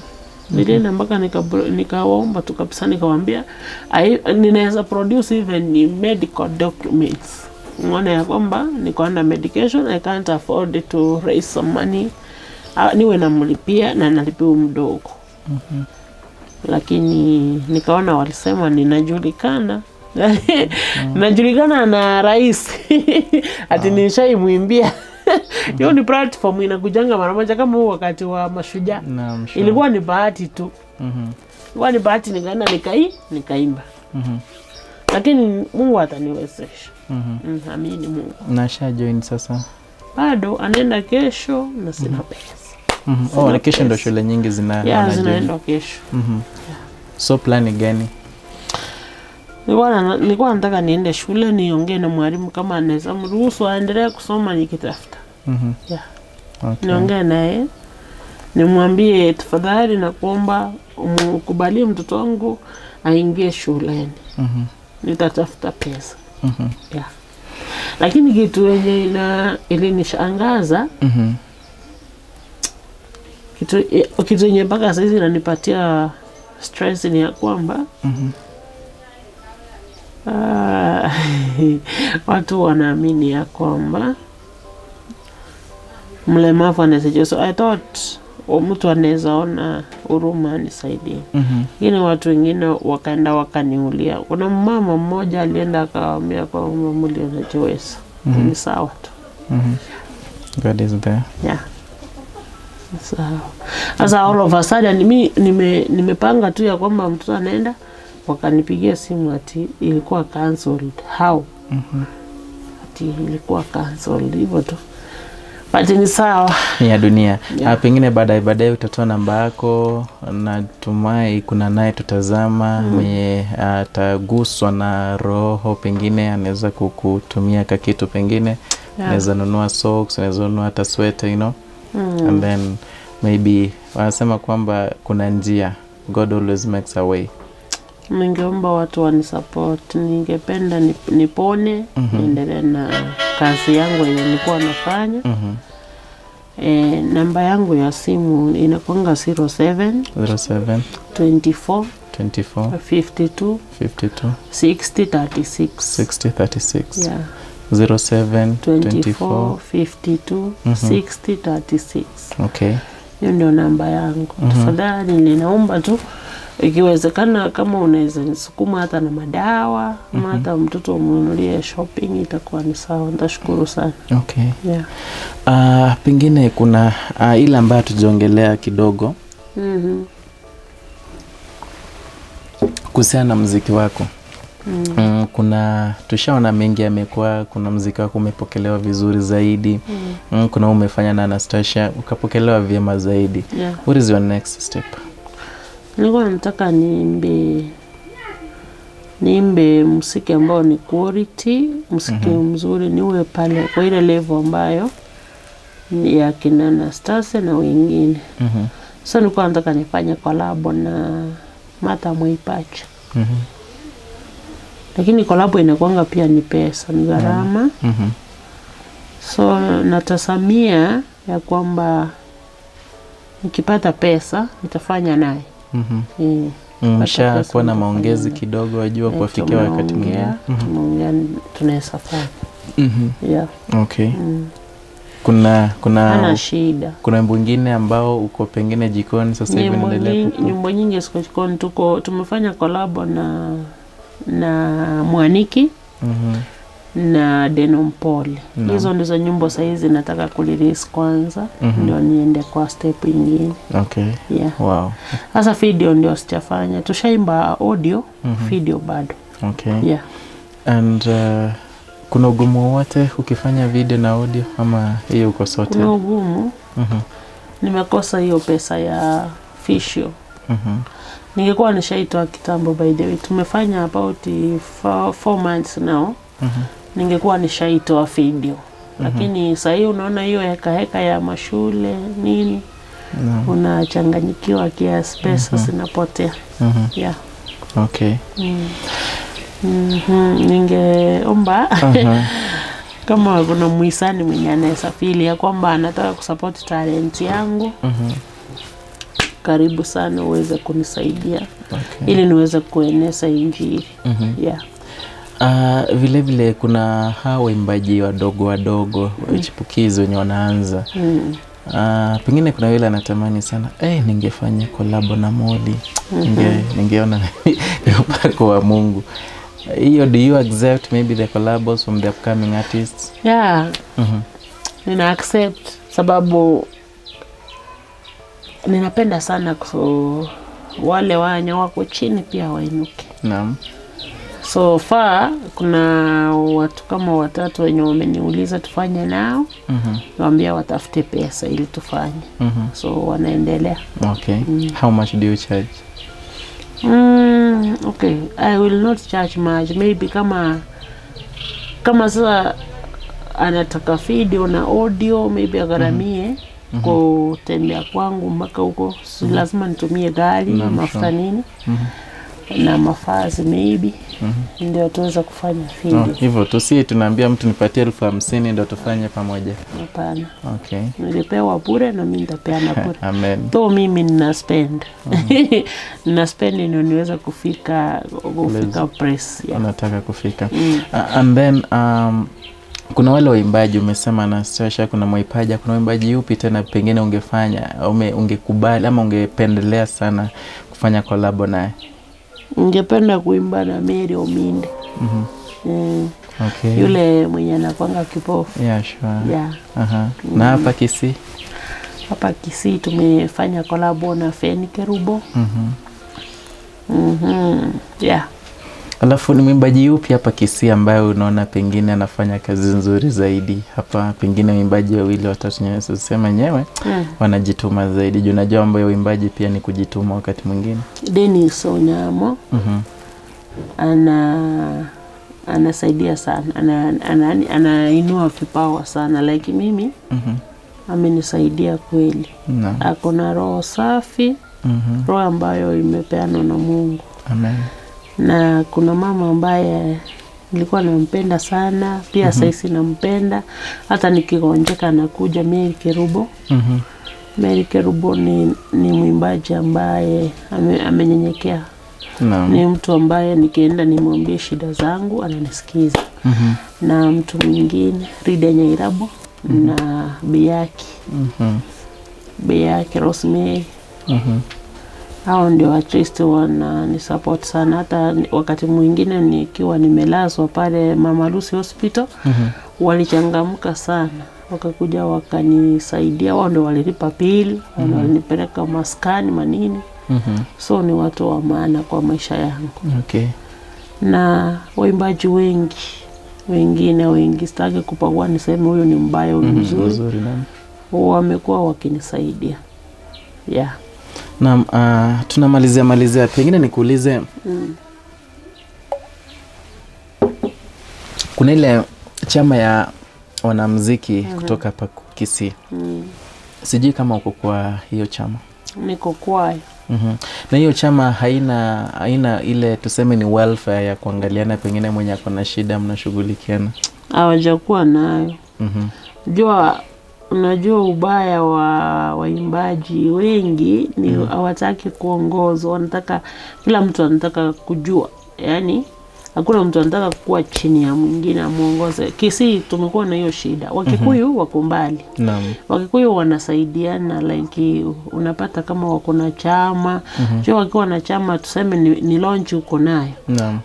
nilienda mpaka nikawaomba tu kabisa, nikawaambia ninaweza produce even medical documents. Unaona ya kwamba niko under medication, I can't afford to raise some money. Niwe namlipia na nalipia mdogo. Lakini nikaona walisema ninajulikana. Najulikana na rais. Ati nishaimuimbia. Hiyo ni platform inakujanga mara moja kama huu wakati wa Mashujaa. Sure. Ilikuwa ni bahati tu. Ilikuwa ni bahati, nikaenda nikaimba. Lakini Mungu ataniwezesha. Amini Mungu. Na sha join sasa? Bado anaenda kesho na sina pesa. Oh, na kesho ndio shule nyingi zinaenda kesho. So plan gani? Nilikuwa nataka niende shule niongee na mwalimu kama anaweza mruhusu aendelee kusoma nikitafuta. Yeah. Okay. Niongee naye nimwambie tafadhali na kuomba umkubalie mtoto wangu aingie shuleni. Nitatafuta pesa. Yeah. Lakini kitu yenye ilinishangaza, kitu yenye mpaka sasa hizi inanipatia stress ni ya kwamba watu wanaamini ya kwamba mlemavu anaweza. So I thought mtu anaweza ona huruma anisaidie. Lakini watu wengine wakaenda wakaniulia. Kuna mama mmoja alienda akawaambia kwamba muli anajiweza. Ni sawa tu. God is there. Yeah. Sawa. Sasa all of a sudden nimepanga tu ya kwamba mtoto anaenda, wakanipigia simu ati ilikuwa cancelled. How? Ati ilikuwa cancelled hivyo tu. But ni sawa. Ni ya dunia. Yeah. Pengine baadaye utatoa namba yako, natumai kuna naye tutazama mwenye ataguswa na roho, pengine anaweza kukutumia kakitu, pengine anaweza nunua socks, anaweza nunua hata sweater, you know. And then maybe wanasema kwamba kuna njia. God always makes a way. Ningeomba watu wanisupport. Ningependa nipone, niendelee na kazi yangu yenye nilikuwa nafanya. Namba yangu ya simu inakuanga 07 07 24 24 52 52 60 36. 60 36. Yeah. 07 24 52 60 36. Okay. Hiyo ndio namba yangu. Tafadhali ninaomba tu ikiwezekana kama unaweza nisukuma hata na madawa ama hata mtoto umnunulie shopping itakuwa ni sawa. Nitashukuru sana. Okay. Yeah. Pengine kuna ile ambayo tujongelea kidogo. Kuhusiana na muziki wako. Kuna tushaona mengi yamekuwa, kuna muziki wako umepokelewa vizuri zaidi. Kuna umefanya na Anastasia ukapokelewa vyema zaidi. Yeah. What is your next step? Nilikuwa nataka niimbe muziki ambao ni quality, muziki mzuri, niwe pale kwa ile level ambayo ni ya kina Anastasia na wengine. So nilikuwa nataka nifanye collab na Martha Mwaipaja. Lakini collab inakuanga pia ni pesa, ni gharama. So natazamia ya kwamba nikipata pesa nitafanya naye. Msha kuwa na maongezi kidogo, wajua kuwafikia wakati mwingine. Tumeongea, tunaweza fanya. Yeah. Okay. Kuna shida. Kuna wimbo mwingine ambao uko pengine jikoni sasa hivi unaendelea? Nyimbo nyingi ziko jikoni, tumefanya collab na Mwaniki na Denom Paul. Hizo ndizo nyimbo sasa hizi nataka kulirelease kwanza, ndio niende kwa step nyingine. Okay. Yeah. Wow. Sasa video ndio sijafanya. Tushaimba audio, video bado. Okay. Yeah. And kuna ugumu wote ukifanya video na audio ama hiyo uko sote? Kuna ugumu. Nimekosa hiyo pesa ya fisho. Ningekuwa nishaitoa kitambo, by the way. Tumefanya about 4 months now. Ningekuwa nishaitoa video. Lakini sasa hii unaona hiyo heka heka ya mashule nini? Unachanganyikiwa kiasi, pesa zinapotea. Yeah. Okay. Ningeomba kama kuna muhisani mwenye anayesafiri ya kwamba anataka kusupport talent yangu, karibu sana uweze kunisaidia. Ili niweze kueneza injili. Yeah. Vile vile kuna hawa waimbaji wadogo wadogo chipukizi wenye wanaanza. Pengine kuna yule anatamani sana, ningefanya collab na Molly, ningeona upako wa Mungu. Hiyo, do you accept maybe the collabs from the upcoming artists? Yeah. Nina accept sababu ninapenda sana wale wanya wako chini pia wainuke. Naam. So far kuna watu kama watatu wenye wameniuliza tufanye nao. Naambia watafute pesa ili tufanye. So wanaendelea. Okay. How much do you charge? Okay, I will not charge much. Maybe kama sasa anataka video na audio, maybe agharamie kutembea kwangu mpaka huko. So lazima nitumie gari, mafuta nini, na mavazi maybe, ndio tuweza kufanya video. Hivyo tusi tunaambia mtu nipatie 50,000 ndio tufanye pamoja. Hapana. Okay. Nilipewa bure na mimi nitapeana bure. Amen. Though mimi nina spend. Nina spend ndio niweza kufika press. Yeah. Unataka kufika. And then kuna wale waimbaji umesema Anastasia, kuna Mwaipaja, kuna waimbaji yupi tena pengine ungefanya, ungekubali ama ungependelea sana kufanya collab naye? Ningependa kuimba na Mary Ominde. Okay. Yule mwenye anakuanga kipofu. Yeah, sure. Yeah. Na hapa Kisii? Hapa Kisii tumefanya collab na Feni Kerubo. Yeah. Alafu ni mwimbaji yupi hapa Kisii ambaye unaona pengine anafanya kazi nzuri zaidi hapa? Pengine mwimbaji wawili watatu nyewe sema nyewe wanajituma zaidi. Juu unajua mambo ya uimbaji pia ni kujituma wakati mwingine. Dennis Onyamo. Anasaidia sana. Anainua vipawa sana like mimi. Amenisaidia kweli. Ako na roho safi. Roho ambayo imepeanwa na Mungu. Amen. Na kuna mama ambaye nilikuwa nampenda sana, pia sasa nampenda. Hata nikigonjeka nakuja, Mary Kerubo. Mary Kerubo ni mwimbaji ambaye amenyenyekea. Ni mtu ambaye nikienda nimwambie shida zangu ananisikiza. Na mtu mwingine Rida Nyairabo na Biyaki. Biyaki Rosemary. Hao ndio artist wananisupport sana. Hata wakati mwingine nikiwa nimelazwa pale Mama Lucy Hospital, walichangamka sana, wakakuja wakanisaidia. Wao ndio walilipa bill, walinipeleka maskani manini. So ni watu wa maana kwa maisha yangu. Okay. Na waimbaji wengi wengine wengi, sitaki kupagua niseme huyu ni mbaya huyu ni mzuri, wamekuwa wakinisaidia. Yeah. Naam, tunamalizia malizia, pengine nikuulize, kuna ile chama ya wanamuziki kutoka hapa Kisii. Sijui kama uko kwa hiyo chama. Niko kwayo. Na hiyo chama haina ile tuseme ni welfare ya kuangaliana, pengine mwenye ako na shida mnashughulikiana? Hawajakuwa nayo. Jua, unajua ubaya wa waimbaji wengi ni hawataki kuongozwa, wanataka kila mtu anataka kujua. Yaani hakuna mtu anataka kuwa chini ya mwingine amuongoze. Kisii tumekuwa na hiyo shida. Wakikuyu wako mbali. Wakikuyu wanasaidiana, like unapata kama wako na chama. Sio wakiwa na chama tuseme ni launch uko nayo.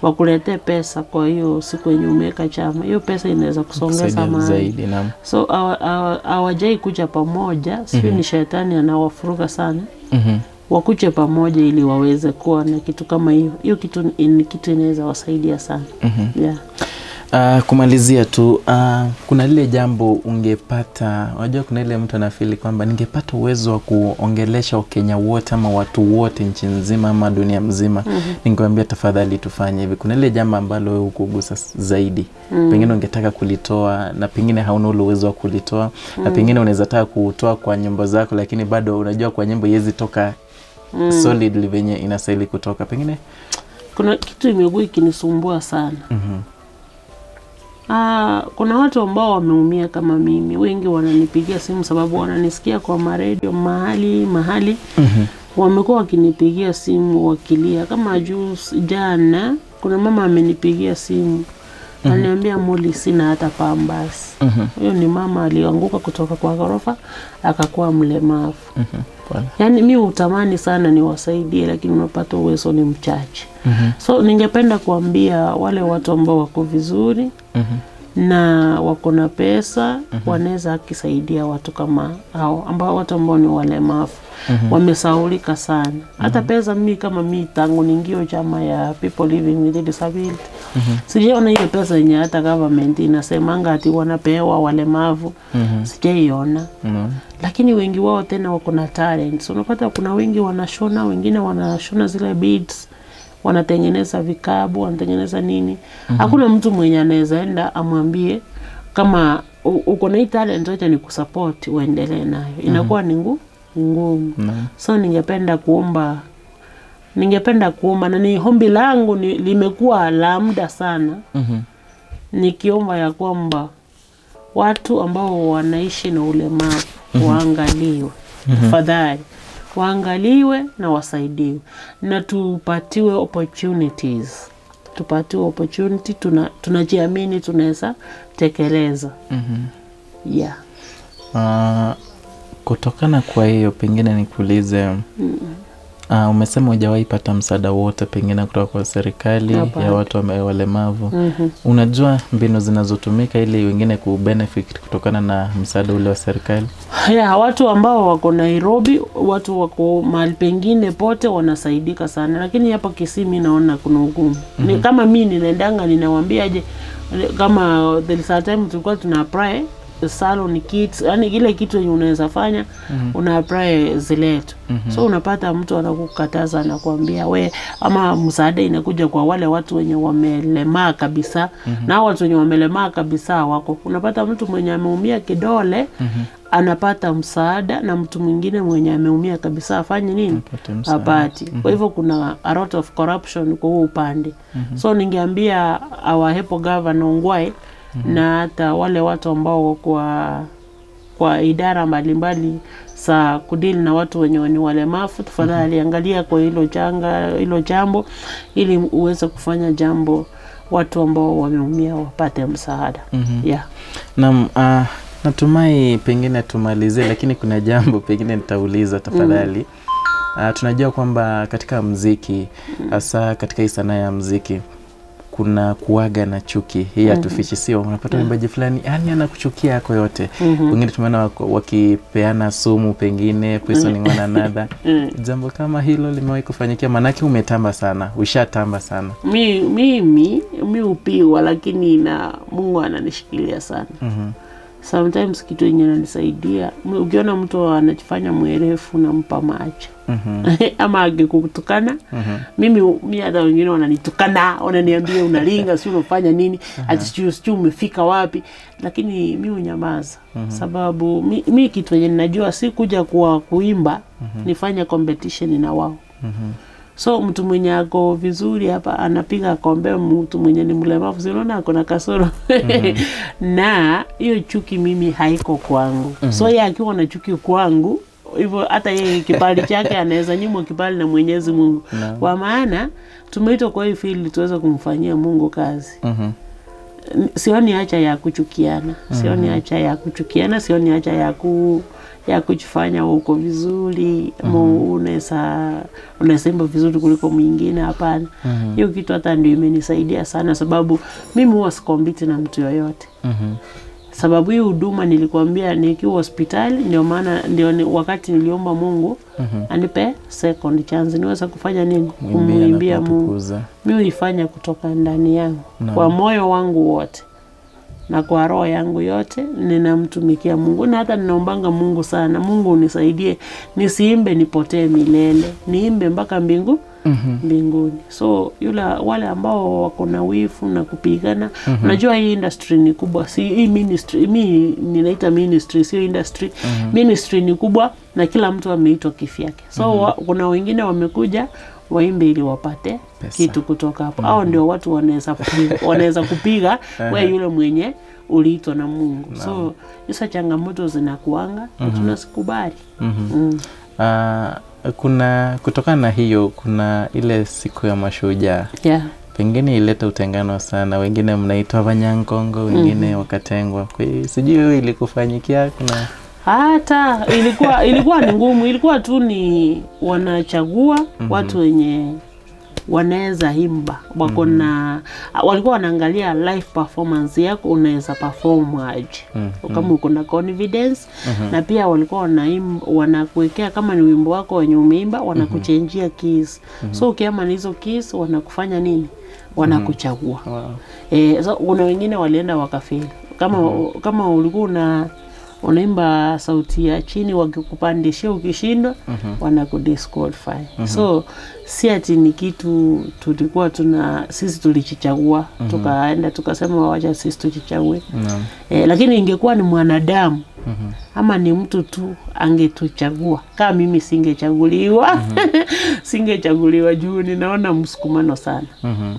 Wakuletee pesa kwa hiyo siku yenye umeweka chama. Hiyo pesa inaweza kusongeza mahali zaidi. So hawajai kuja pamoja. Sio ni shetani anawafuruga sana. Wakuje pamoja ili waweze kuwa na kitu kama hiyo. Hiyo kitu ni kitu inaweza wasaidia sana. Yeah. Kumalizia tu, kuna lile jambo ungepata, unajua kuna ile mtu anafili kwamba ningepata uwezo wa kuongelesha Wakenya wote ama watu wote nchi nzima ama dunia mzima, ningewaambia tafadhali tufanye hivi. Kuna lile jambo ambalo wewe hukugusa zaidi, pengine ungetaka kulitoa na pengine hauna ule uwezo wa kulitoa, na pengine unaweza taka kutoa kwa nyimbo zako, lakini bado unajua kwa nyimbo haiwezi toka solidly venye inastahili kutoka. Pengine kuna kitu imekuwa ikinisumbua sana. Kuna watu ambao wameumia kama mimi. Wengi wananipigia simu sababu wananisikia kwa maredio mahali. Wamekuwa wakinipigia simu wakilia. Kama jana kuna mama amenipigia simu. Ananiambia Molly, sina hata pambas. Huyo ni mama alianguka kutoka kwa ghorofa akakuwa mlemavu. Yaani mimi utamani sana niwasaidie, lakini unapata uwezo ni mchache. So ningependa kuambia wale watu ambao wako vizuri na wako na pesa, wanaweza kisaidia watu kama hao ambao watu ambao ni walemavu. Wamesaulika sana. Hata pesa mimi kama mimi tangu niingie chama ya people living with disability, sijaona ile pesa yenye hata government inasemanga ati wanapewa walemavu. Sijaiona. Lakini wengi wao tena wako na talents. Unapata kuna wengi wanashona, wengine wanashona zile beads, wanatengeneza vikabu, wanatengeneza nini. Hakuna mtu mwenye anaweza enda amwambie kama uko na talent acha nikusupport uendelee nayo. Inakuwa ni ngumu. So ningependa kuomba na ni ombi langu limekuwa la muda sana. Nikiomba ya kwamba watu ambao wanaishi na ulemavu waangaliwe. Tafadhali waangaliwe na wasaidiwe, na tupatiwe opportunities. Tupatiwe opportunity, tunajiamini tunaweza tekeleza. Yeah. Kutokana kwa hiyo pengine nikuulize, umesema hujawahi pata msaada wote pengine kutoka kwa serikali ya watu walemavu. Unajua mbinu zinazotumika ili wengine kubenefit kutokana na msaada ule wa serikali? Ya, watu ambao wako Nairobi, watu wako mahali pengine pote wanasaidika sana, lakini hapa Kisii mimi naona kuna ugumu. Ni kama mimi ninaendanga ninawaambia aje, kama the last time tulikuwa tuna apply salon kits, yani ile kitu yenye unaweza fanya, una apply ziletu. So unapata mtu anakukataza, anakuambia we, ama msaada inakuja kwa wale watu wenye wamelemaa kabisa. Na watu wenye wamelemaa kabisa wako. Unapata mtu mwenye ameumia kidole anapata msaada, na mtu mwingine mwenye ameumia kabisa afanye nini? Hapati. Kwa hivyo kuna a lot of corruption kwa huo upande. So ningeambia our hepo governor Ongwae na hata wale watu ambao kwa idara mbalimbali za kudili na watu wenye ni walemavu, tafadhali angalia kwa hilo jambo ili uweze kufanya jambo watu ambao wameumia wapate msaada. Yeah. Naam, natumai pengine tumalizie, lakini kuna jambo pengine nitauliza tafadhali. Tunajua kwamba katika muziki, hasa katika hii sanaa ya muziki, kuna kuaga na chuki. Hii hatufichi, sio? Unapata mwimbaji fulani yani anakuchukia yako yote. Wengine tumeona wakipeana sumu pengine, poisoning one another. Jambo kama hilo limewahi kufanyikia? Manake umetamba sana, ushatamba sana. Mimi upiwa, lakini na Mungu ananishikilia sana. Sometimes kitu yenye inanisaidia, ukiona mtu anajifanya mwerefu nampa macho. Ama akikutukana, mimi hata wengine wananitukana, wananiambia unalinga, si unafanya nini, ati sijui umefika wapi, lakini mimi unyamaza. Sababu mimi kitu yenye ninajua si kuja kwa kuimba, nifanye competition na wao. So mtu mwenye ako vizuri hapa anapiga kombe mtu mwenye ni mlemavu, si unaona ako na kasoro. Na hiyo chuki mimi haiko kwangu. So yeye akiwa na chuki kwangu hivyo, hata yeye kibali chake anaweza nyimwa kibali na Mwenyezi Mungu. Kwa maana tumeitwa kwa hii field tuweze kumfanyia Mungu kazi. Sioni haja ya kuchukiana. Sioni haja ya kuchukiana, sioni haja ya kujifanya uko vizuri, unaweza imba vizuri kuliko mwingine, hapana. Hiyo kitu hata ndio imenisaidia sana, sababu mimi huwa sikompete na mtu yoyote. Sababu hii huduma nilikwambia nikiwa hospitali, ndio maana ndio wakati niliomba Mungu anipe second chance niweze kufanya nini, kumuimbia Mungu. Mimi huifanya kutoka ndani yangu, kwa moyo wangu wote na kwa roho yangu yote ninamtumikia Mungu. Na hata ninaombanga Mungu sana, Mungu unisaidie nisiimbe nipotee milele, niimbe mpaka mbinguni. So yule wale ambao wako na wivu na kupigana, unajua hii industry ni kubwa, si hii ministry, mimi ninaita ministry sio industry. Ministry ni kubwa na kila mtu ameitwa kifyake. So kuna wengine wamekuja waimbe ili wapate pesa, kitu kutoka hapo. Hao ndio watu wanaweza kupiga wewe yule mwenye uliitwa na Mungu. So hizo changamoto zinakuanga na tunasikubali. Kuna kutokana na hiyo, kuna ile siku ya mashujaa. Pengine ileta utengano sana, wengine mnaitwa Vanyankongo, wengine wakatengwa. Kwa hiyo sijui wewe ilikufanyikia kuna hata ilikuwa ni ngumu, ilikuwa tu ni wanachagua watu wenye wanaweza imba, wako na walikuwa wanaangalia live performance yako, unaweza perform aje, kama uko na confidence. Na pia walikuwa wanakuwekea kama ni wimbo wako wenye umeimba, wanakuchenjia keys. So ukiama hizo keys wanakufanya nini, wanakuchagua. So kuna wengine walienda wakafeli. Kama ulikuwa unaimba sauti ya chini, wakikupandishia ukishindwa, wanakudisqualify. So si ati ni kitu tulikuwa sisi tulichichagua, tukaenda tukasema wacha sisi tuchichague. Lakini ingekuwa ni mwanadamu ama ni mtu tu angetuchagua, kama mimi singechaguliwa. Singechaguliwa juu ninaona msukumano sana.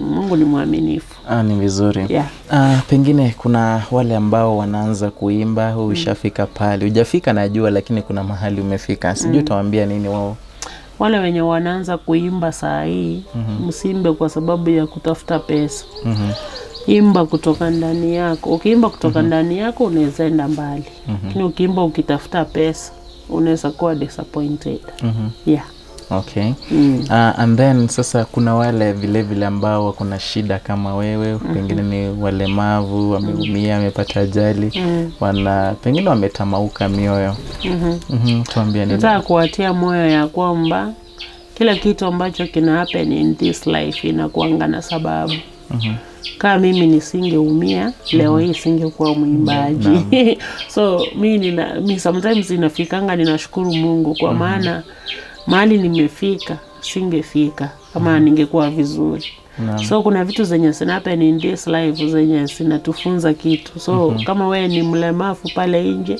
Mungu ni mwaminifu. Ni vizuri. Pengine kuna wale ambao wanaanza kuimba, ushafika pale. Hujafika najua, lakini kuna mahali umefika. Sijui utawaambia nini wao? Wale wenye wanaanza kuimba saa hii, msiimbe kwa sababu ya kutafuta pesa. Imba kutoka ndani yako. Ukiimba kutoka ndani yako unaweza enda mbali. Lakini ukiimba ukitafuta pesa unaweza kuwa disappointed. Yeah. Okay. And then sasa kuna wale vile vile ambao wako na shida kama wewe, pengine ni walemavu, wameumia, wamepata ajali, wana pengine wametamauka mioyo. Tuambie nini? Nataka kuwatia moyo ya kwamba kila kitu ambacho kina happen in this life inakuanga na sababu. Kama mimi nisingeumia leo hii singekuwa mwimbaji. So mimi sometimes inafikanga ninashukuru Mungu kwa maana mahali nimefika singefika kama ningekuwa vizuri. So kuna vitu zenye zina happen in this life zenye zinatufunza kitu. So kama wewe ni mlemavu pale nje,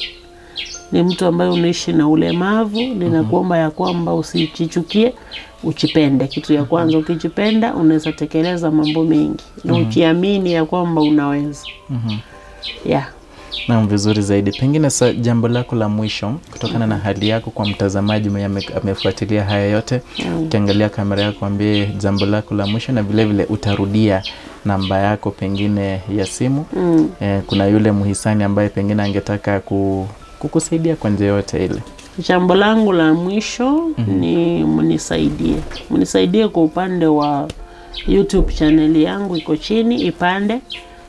ni mtu ambaye unaishi na ulemavu, ninakuomba ya kwamba usijichukie, uchipende. Kitu ya kwanza, ukijipenda unaweza tekeleza mambo mengi na ujiamini ya kwamba unaweza. Yeah. Na vizuri zaidi. Pengine jambo lako la mwisho kutokana na hali yako kwa mtazamaji mwenye amefuatilia haya yote, ukiangalia kamera yako ambie jambo lako la mwisho, na vile vile utarudia namba yako pengine ya simu. Kuna yule muhisani ambaye pengine angetaka kukusaidia kwa njia yote ile. Jambo langu la mwisho ni mnisaidie. Mnisaidie kwa upande wa YouTube channel yangu iko chini, ipande.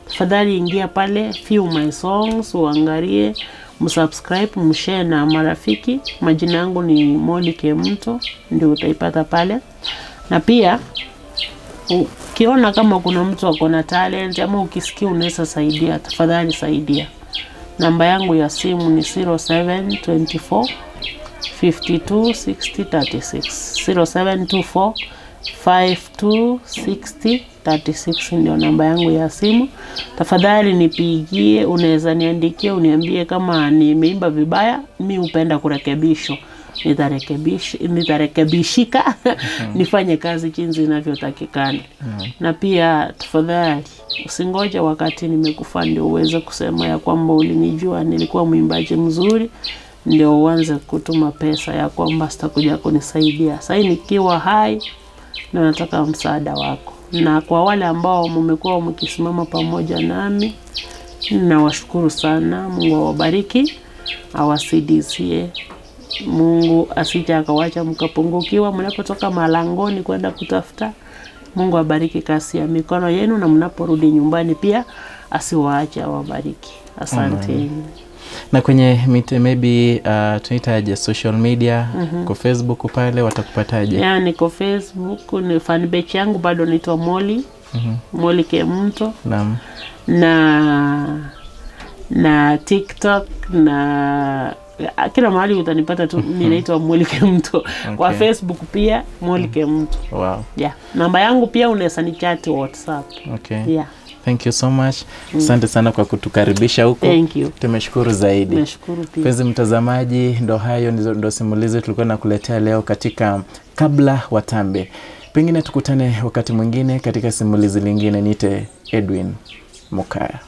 Tafadhali ingia pale, view my songs, uangalie, msubscribe, mshare na marafiki. Majina yangu ni Molly Kemunto, ndio utaipata pale. Na pia ukiona kama kuna mtu ako na talent ama ukisikia unaweza saidia, tafadhali saidia. Namba yangu ya simu ni 0724 52 60 36. 0724 52 60 36 ndio namba yangu ya simu. Tafadhali nipigie, unaweza niandikie, uniambie kama nimeimba vibaya, mimi hupenda kurekebishwa. Nitarekebishika nifanye kazi jinsi inavyotakikana. Na pia tafadhali usingoje wakati nimekufa ndio uweze kusema ya kwamba ulinijua nilikuwa mwimbaji mzuri ndio uanze kutuma pesa ya kwamba sitakuja kunisaidia. Sasa nikiwa hai na nataka msaada wako. Na kwa wale ambao mmekuwa mkisimama pamoja nami, nawashukuru sana. Mungu awabariki, awasidisie. Mungu asije akawacha mkapungukiwa mnapotoka malangoni kwenda kutafuta. Mungu abariki kazi ya mikono yenu, na mnaporudi nyumbani pia asiwaache, awabariki. Asante. Na kwenye maybe tunaitaje social media, kwa Facebook pale watakupataje? Ya, niko Facebook, ni fan page yangu bado naitwa Molly. Molly Kemunto. Naam. Na TikTok na kila mahali utanipata tu ninaitwa Molly Kemunto. Okay. Kwa Facebook pia Molly Kemunto. Wow. Yeah. Namba yangu pia unaweza ni chat WhatsApp. Okay. Yeah. Thank you so much. Asante sana kwa kutukaribisha huko. Thank you. Tumeshukuru zaidi. Nashukuru pia. Mpenzi mtazamaji, ndo hayo ndo simulizi tulikuwa nakuletea leo katika Kabla Watambe. Pengine tukutane wakati mwingine katika simulizi lingine. Niite Edwin Mokaya.